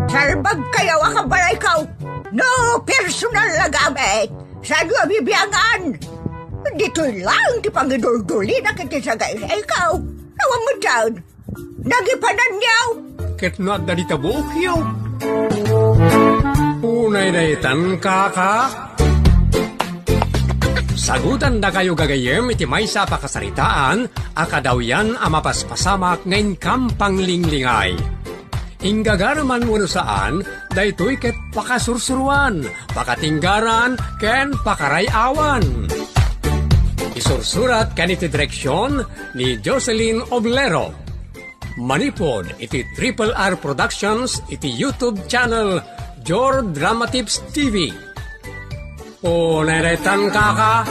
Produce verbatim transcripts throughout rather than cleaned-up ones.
Salbagkayo a kabalayko. No personal a gamit, saanyo a bibiangan. Ditoy laeng ti pangiduldulina iti sagayrayko. Awan met dayta. Nagipananyo. Ket no adda dita buokyo. Unay daytan, kaka. Sagutandakayo gagayyem iti maysa a pakasaritaan a kadawyan a mapaspasamak nga inkam panglinglingay. Inggagareman wenno saan, daytoy ket pakasursuroan, pakatinggaran, ken pakaray-awan. Isursurat ken iti direksion ni Jocelyn Oblero. Manipud iti Triple R Productions iti YouTube channel Jor Drama Tips T V. Unay daytan, kaka.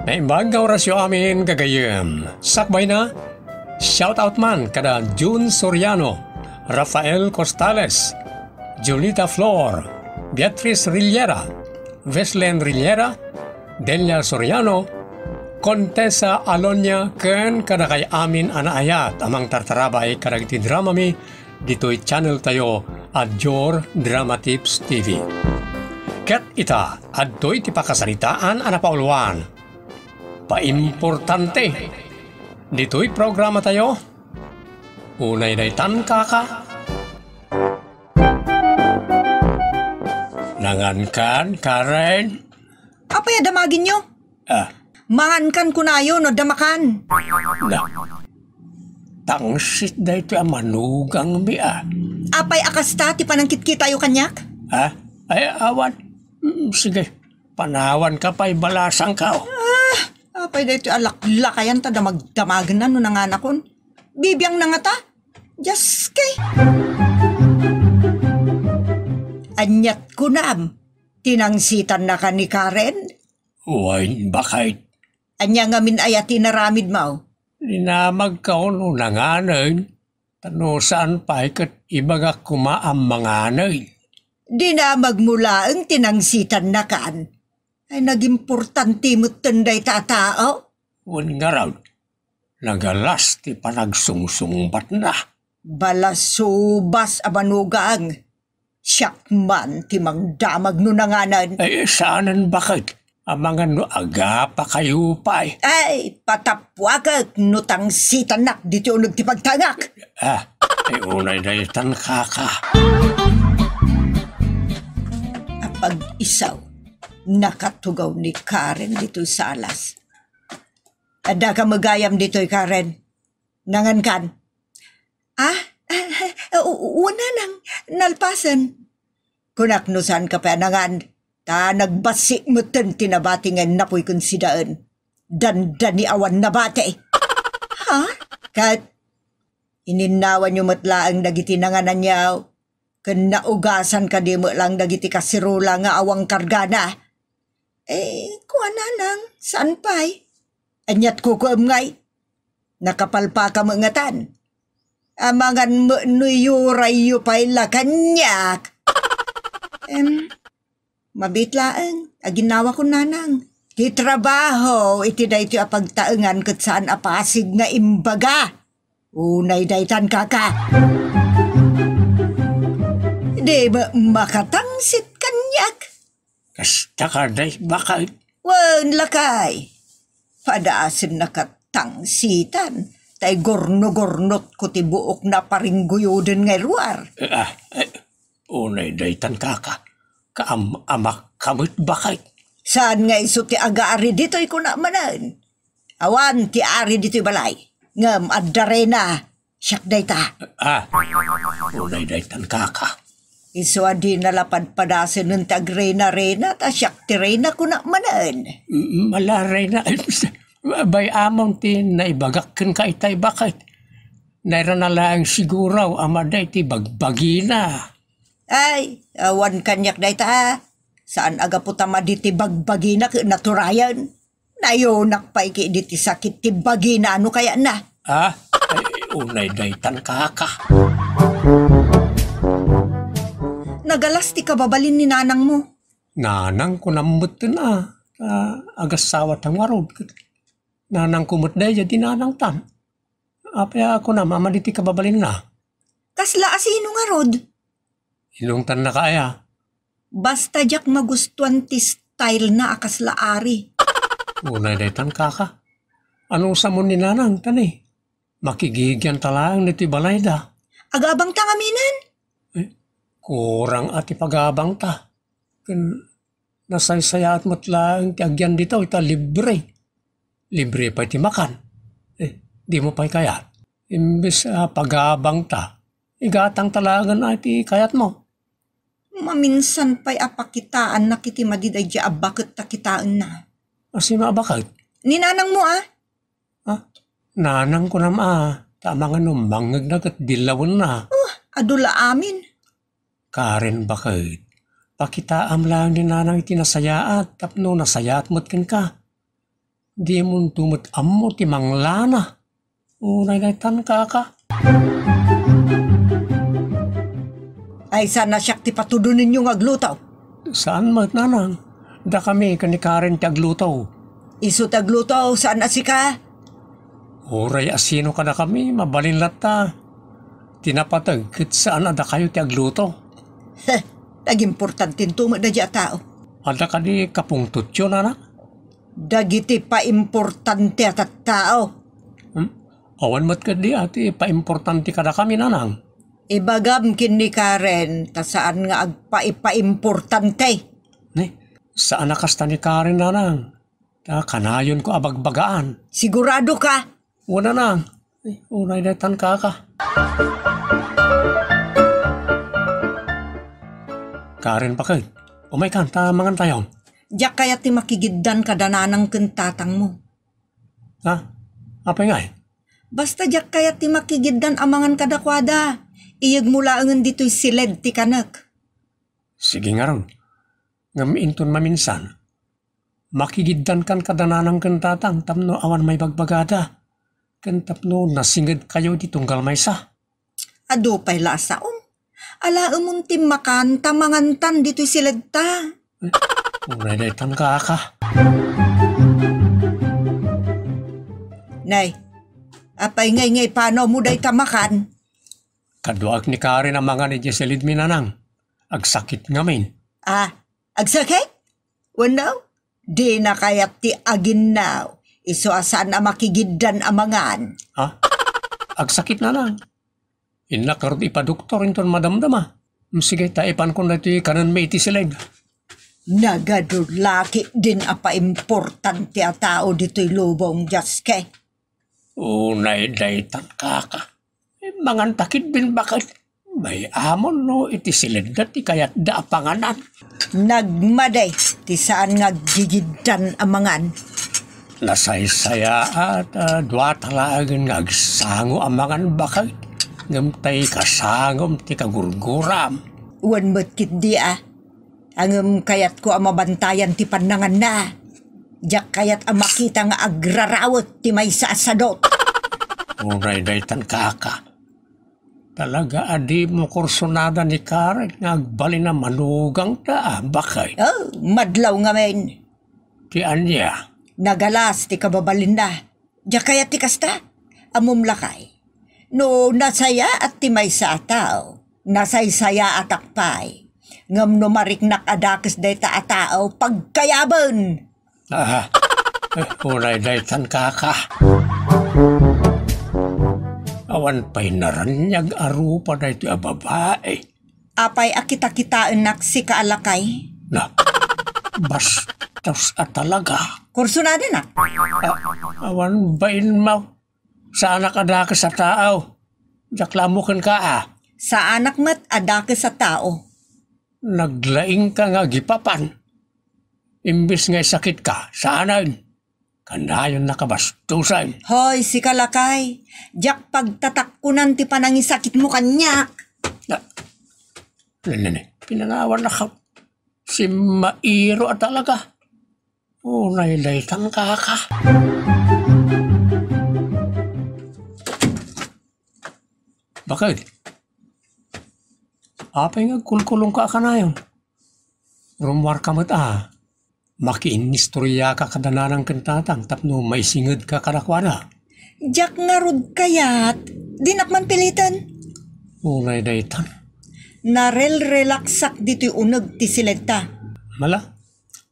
Naimbag nga orasyo amin, gagayyem. Sakbayna, shout out man kada June Soriano, Rafael Costales, Julita Flor, Beatrice Rillera, Veslen Rillera, Delia Soriano, Contessa Alonia, ken kadakay amin a naayat a mangtartarabay kadagiti dramami ditoy channel tayo a Jor Drama Tips T V. Ket ita, adtoy ti pakasaritaan a napauluan. Paimportante ditoy programa tayo. Unay daytan, kaka. Nangankan, Karen? Apay a damagenyo? Ah. Mangankan kunayo no adda makan. Na, tangsit daytoy a manugangmi, ah. Apay a kasta ti panangkitkitayo kaniak? Ha? Ay, awan. Mm, sige, panawanka pay balasangko. Ah, apay daytoy a laklakayan ta damagdamagenna no nanganakon. Bibiangna ngata? Dios kay. Aniat kunam, tinangsitannakan ni Karen? Wen, baket. Ania ngamin aya ti inaramidmo? Dinamagko no nanganen, ta no saan pay ket ibagak koma a manganen. Dinamagmo laeng tinangsitannakan. Ay, nagimportante metten dayta a tao. Wen ngarud, nagalas ti panagsungsungbatna. Balasubas a manugang. Siak man ti mangdamag no nanganen. Ay, saanen, baket. Amangan no agapakayo pay. Ay, patappuakek no tangsitannak ditoy uneg ti pagtangak. Ah, ay, unay daytan, kaka. Apag-isaw, nakatugaw ni Karen ditoy salas. Addaka met gayam ditoy, Karen. Nangankan. Ah? Ah, u-, u-, wen nanang, nalpasen. Kunak no saanka pay a nangan, ta nagbassit metten ti nabati nga innapoy ken sidaen. Dandani awan nabati. Ha? Ket ininnawanyo met laeng dagiti nangananyo, ken naugasan kadi met laeng dagiti kaserola nga awan kargana. Eh, kuana nang, saan pay? Aniat kukuem ngay? Nakapalpaka met ngatan. Amangan met no iyurayyo pay la kaniak. Em, mabiit laeng, aginnawa ko nanang. Ti trabaho iti daytoy a pagtaengan ket saan a pasig nga imbaga. Unay daytan, kaka. Di met makatangsit kaniak. Kasta kadi, baket. Wen, lakay. Padaasennaka tangsitan, ta igurnogurnotko ti buokna a paringguyoden nga iruar. Eh, ah, eh, unay daytan, kaka. Kaam-amakka met, baket. Saan nga isu ti agaari ditoy, kuna manen? Awan ti ari ditoy balay, ngem adda reyna, siak dayta. Ah, unay daytan, kaka. Isu a dina la padpadasenen ti agreyna-reyna, ta siak ti reyna, kuna manen. Mm, ala, reyna. Bay-amon ti naibagak kenka itay, baket. Nairana laeng siguro a madi ti bagbagina. Ay, awan kaniak dayta. Saan a gapu ta madi ti bagbagina ket naturayen. Nayonak pay ket idi ti sakit ti bagina no kayatna. Ah? Ay, unay daytan, kaka. Nagalas ti kababalin ni nanangmo. Nanangko nammetten a, ta agassawa ta ngarud. Nanangko met daydiay ti nanangtan. Apay a kunam a madi ti kababalinna? Kasla a sino ngarud? Inungtannaka aya? Basta diak magustuan ti style na a kasla ari. Unay daytan, kaka. Anusamon ni nanang, tani? Makigigian ta laeng ditoy balayda. Agabangta ngaminen? Eh, kurang a ti pagabangta. Ken nasaysayaat met laeng ti agian ditoy ta libre. Libre pay ti makan. Eh, dimo pay kayat? Imbes a pagabangta, igatangta laengen a ti kayatmo. Maminsan pay a pakitaannak iti madi daydiay a baket ta kitaenna. Asino a baket? Ni nanangmo a? Ah, nanang kunam a, ta amangan no mangngegna ket dillawenna. Oh, adu la amin. Karen, baket, pakitaam laeng ni nanang iti nasayaat tapno nasayaat met kenka. Dimonto met ammo ti manglana. Unay daytan, kaka. Ay, saan a siak ti patudonenyo nga agluto? Saan met, nanang. Dakami ken ni Karen ti agluto. Isu ti agluto, saan a sika? Uray a sino kadakami, mabalin latta. Ti napateg ket saan a dakayo ti agluto. Heh, nagimportantento met daydiay a tao. Adda kadi kapungtotyo, nanang? Dagiti paimportante a tattao. Hmm? Awan met ketdi a ti paimportante kadakami, nanang. Ibagam ken ni Karen ta saan nga agpaipaimportante. Ni, saan a kasta ni Karen, nanang. Ta kanayonko a bagbagaan. Sigurado ka? Wen, nanang. Ay, unay daytan, kaka. Karen, baket, umaykan ta mangantayo. Diak kayat ti makigiddan kada nanang ken tatangmo. Ha? Apay ngay? Basta diak kayat ti makigiddan a mangan kadakuada. Iyegmo laengen ditoy siled ti kanek. Sige ngarud. Ngem inton maminsan, makigiddankan kada nanang ken tatang tapno awan maibagbagada, ken tapno nasingedkayo iti tunggal maysa. Adu pay la a saom. Alaemon ti makan ta mangantan ditoy siledta. Unay daytan, kaka. Nay, apay ngay nga ipanawmo dayta makan? Kaduak ni Karen a mangan idiay siledmi, nanang. Agsakit ngamin. Ah, agsakit? Wenno? Dina kayat ti aginnaw, isu a saan a makigiddan a mangan. Ha? Agsakit, nanang. Innak ngarud ipadoktor inton madamdama. Sige, ta ipankon daytoy kanenmi iti siled. Nagadu la ketdin a paimportante a tao ditoy lubong, Jaske. Unay daytan, kaka. Manganta ketdin, baket. Mayamon no iti siledda ti kayatda a panganan. Nagmadi ti saan nga aggigiddan a mangan. Nasaysayaat a duata laengen nga agsango a mangan, baket. Ngem tay kasangom ti kagurguram. Wen met ketdi a. Ngem kayatko a mabantayan ti pannanganna. Diak kayat a makita nga agrarawet ti maysa a sadut. Unay daytan, kaka. Talaga a dimo kursunada ni Karen nga agbalin a manugangta, a, baket? Oh, madlaw ngamin. Ti ania? Nagalas ti kababalinna. Diak kayat ti kasta? Ammom lakay. No nasayaat ti maysa a tao, nasaysayaatak pay. Ngem no mariknak a dakes dayta a tao, pagkayaben! Ah, eh, unay daytan, kaka. Awan pay naraniag a rupa daytoy a babai. Apay a kitakitaennak sika a lakay? Na, bastos a talaga. Kursunadanak? Ah, awan bainmaw. Saanak a dakes a tao. Diak la ammo kenka, a. Saanak met a dakes a tao. Naglaingka nga agipapan. Imbes nga isakitka, saanen. Kanayon a kabastosen. Hoy, sika lakay, diak pagtatakkonan ti panangisakitmo kaniak. Na, ne, ne, ne, pinangawan na ka. Simmairo a talaga. Unay daytan, kaka. Baket? Apay nga agkulkulongka a kanayon? Rummuarka met a. Makiinnistoriaka kada nanang ken tatang tapno maisingedka kadakuada. Diak ngarud kayat, dinak man piliten. Unay daytan. Narel-relaxak ditoy uneg ti siledta. Mala,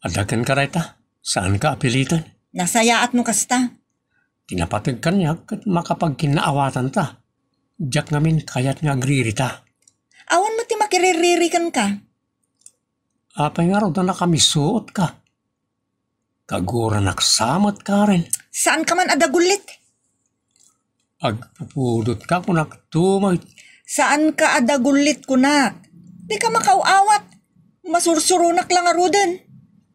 adda kenka dayta. Saanka a piliten. Nasayaat no kasta. Ti napateg kaniak ket makapagkinnaawatanta. Diak ngamin kayat nga agririta. Awan met ti makiririri kenka. Apay ngarud a nakamisuotka? Kaguranak sa met, Karen. Saanka man a dagullit? Agpupudotka, kunak tumet. Saanka a dagullit, kunak. Dika makaaw-awat. Masursuronak la ngaruden.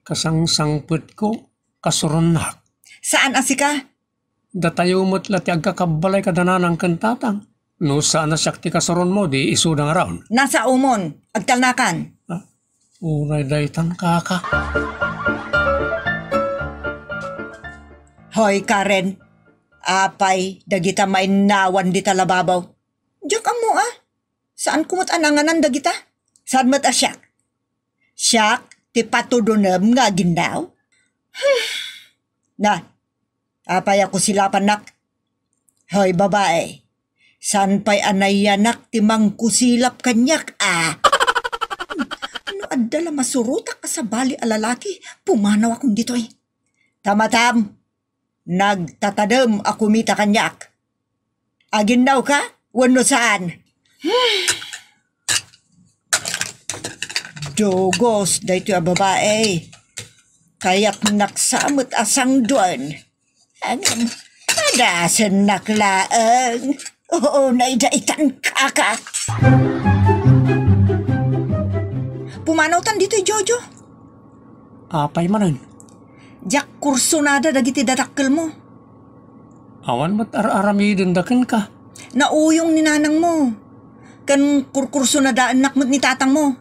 Kasangsangpetko, kasuronnak. Saan a sika? Datayo met la ti agkakabbalay kada nanang ken tatang. No saan a siak ti kasuronmo, di isuda nga raon. Nasaomon, agtalnakan. Ah, uray daytan, kaka. Hoy, Karen. Apay, dagita mainnawan dita lababaw. Diak ammo, a. Saanko met a nanganan dagita. Saan met a siak? Siak ti patudonem nga aginnaw? Na, apay a kusilapannak? Hoy, babae, saan pay a nayanak ti mangkusilap kaniak, a? No adda la masurotak a sabali a lalaki, pumanawakon ditoy. Ta matam, nagtatadem a kumita kaniak. Aginnawka wenno saan? Dugos daytoy a babae. Kayatnak sa met a sangduen. Ngem, padasennak laeng. Oo, naidaitan, kaka. Pumanawtan ditoy, Jojo. Apay manen? Diak kursunada dagiti dadakkelmo. Awan met ar-aramidenda kenka. Nauyong ni nanangmo. Ken kurkursunadaennak met ni tatangmo.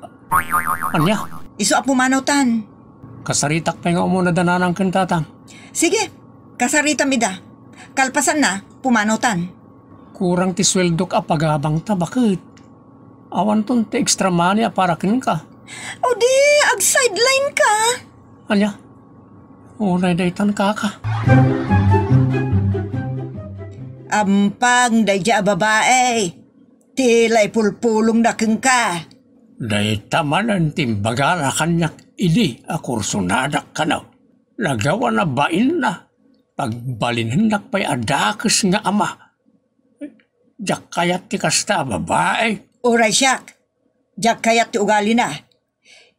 Ania? Isu a pumanawtan. Kasaritak pay nga umuna da nanang ken tatang. Sige, kasaritam ida. Kalpasanna, pumanawtan. Kurang ti sueldok a pagabangta, baket? Awanton ti extra money a para kenka. O di, ag-sideline ka. Ania? Unay daytan, kaka. Ampang daydiay a babae. Ti la ipulpulongda kenka. Dayta manen ti imbagana kaniak idi a kursunadak kano. Nagawan a bainna, pagbalinennak pay a dakes nga ama. Diak kayat ti kasta a babae. Uray siak, diak kayat ti ugalina.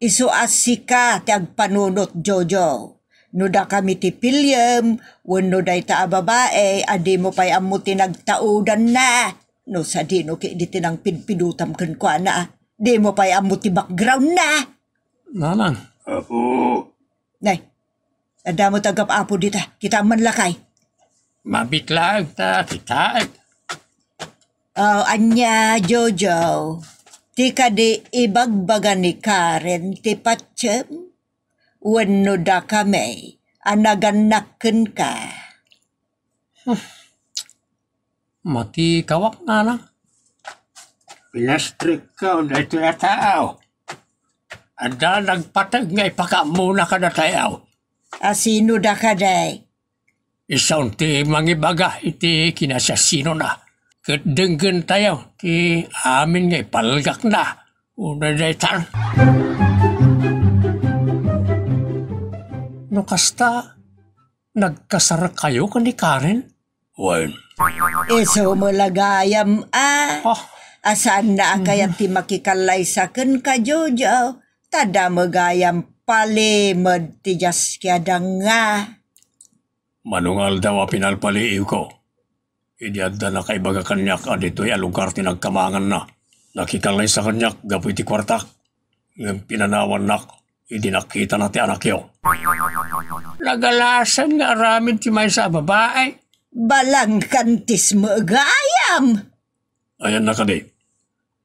Isu a sika ti agpanunot, Jojo. No dakami ti piliem, wenno dayta a babae a dimo pay ammo ti nagtaudanna, no sadino ketdi ti nangpidpidutam kenkuana, dimo pay ammo ti backgroundna. Nanang. Apo. Nay, adda met agap-apo dita. Kitaem man lakay. Mabit laeng ta kitaek. Oh, ania, Jojo? Ti kadi ibagbaga ni Karen ti patiem? Wenno dakami a nagannak kenka? Matikawak, nanang. Pinastrekko daytoy a tao. Adda nagpateg nga ipakaammona kadatayo. A sino da kadi? Isu ti mangibaga iti kinasiasinona. Ket denggentayo ti amin nga ipalgakna. Una daytan. No kasta, nagkasarkayo ken ni Karen? Wen. Isu met la gayam a. Ah. A saanna a kayat ti makikallaysa kenka, Jojo, ta damo gayam palimed ti dias kayatna. Mano nga aldaw a pinalpaliiwko, idi adda nakaibaga kaniak a ditoy a lugar ti nagkamanganna. Nakikallaysa kaniak gapu iti kuartak, ngem pinanawannak idi nakitana ti anakyo. Nagalasan nga aramid ti maysa a babae. Balangkantis met gayam. Ayanna kadi?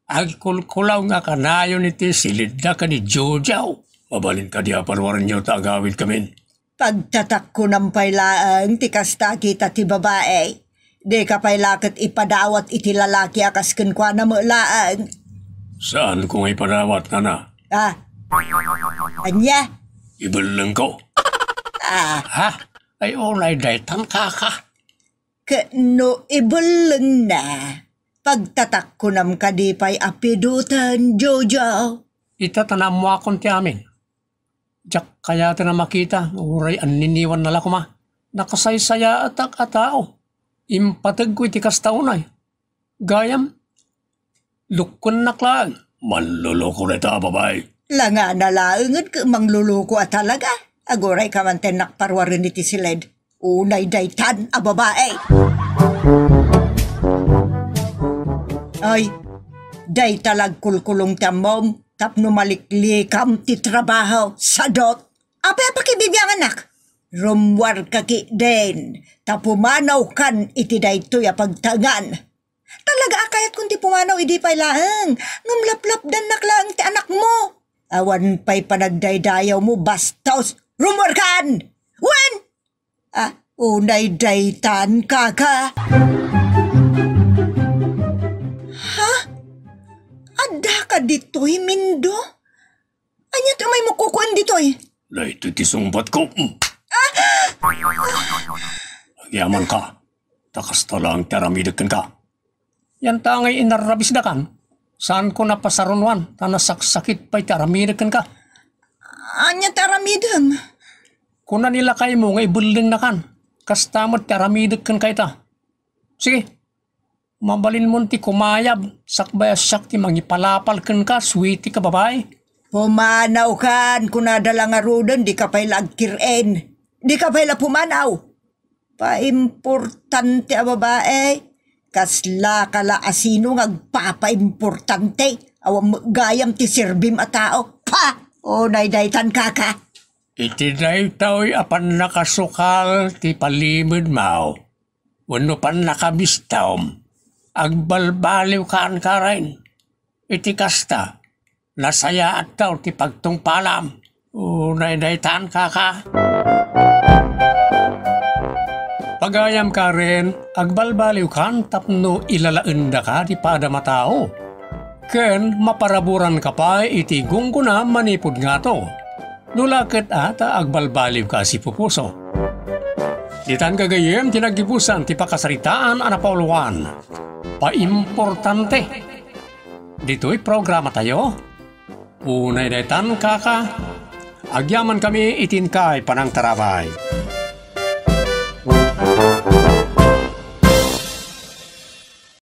Agkulkulaw nga kanayon iti silidda ken ni Jojo. Mabalin kadi a paruarenyo ta agawidkamin? Pagtatakkonam pay laeng ti kasta a kita ti babae. Dika pay la ket ipadawat iti lalaki a kas kenkuana met laeng. Saanko nga ipadawat, nana. Ah. Ania? Ibellengko. Ah. Ha? Ay, unay daytan, kaka. Ket no ibellengna, pagtatakkunam kadi pay a pidoten, Jojo? Ita ta naammoakon ti amin. Diak kayaten a makita, uray anniniwan na la koma. Nakasaysayaatak a tao. Impategko iti kasta unay. Gayam, lukkuennak laeng. Manloloko dayta a babai. Langana laengen ket mangloloko a talaga. Aguray ka man ten nakparuaren iti siled. Unay daytan a babai. Ay, dayta la agkulkulong ti ammom tapno maliklikam ti trabaho. Sadot. Apay a pakibibiangannak? Rummuarka ketdin, ta pumanawkan iti daytoy a pagtaengan. Talaga a kayatkon ti pumanaw idi pay laeng, ngem laplapdannak laeng ti anakmo. Awan pay panagdaydayawmo, bastos. Rummuarkan! Wen! Ah, unay daytan, kaka. Ha? Addaka ditoy, Mindo? Ania ti umaymo kukuen ditoy? Daytoy ti sungbatko. Agyamanka, ta kasta laeng ti aramidek kenka. Yanta ngay inarrabisdakan, saanko a pasarunoan, ta nasaksakit pay ti aramidek kenka. Ania ti aramidem? Kuna ni lakaymo nga ibellengnakan, kasta met ti aramidek kenka ita. Sige, mabalinmon ti kumayab, sakbay a siak ti mangipalapal kenka, sweetie ka babai. Pumanawkan, kunada la ngaruden, dika pay la agkir-en. Dika pay la pumanaw. Paimportante a babae. Kaslaka la a sino nga agpapaimportante? Awan met gayam ti serbim a tao. Pa! Unay daytan, kaka. Iti daytoy a pannakasukal ti palimedmo, wenno pannakabistom, agbalbaliwkan, Karen. Iti kasta, nasayaattaw ti pagtungpalam. Unay daytan, kaka. Pagayam, Karen, agbalbaliwkan tapno ilalaendaka ti padam a tao. Ken maparaburanka pay iti gunggona manipud ngato. No la ket a ta agbalbaliwka a sipupuso. Ditan gagayyem ti naggibusan ti pakasaritaan a napauluan. Paimportante. Ditoy programatayo, unay daytan, kaka, agyamankami iti inkay panangtarabay.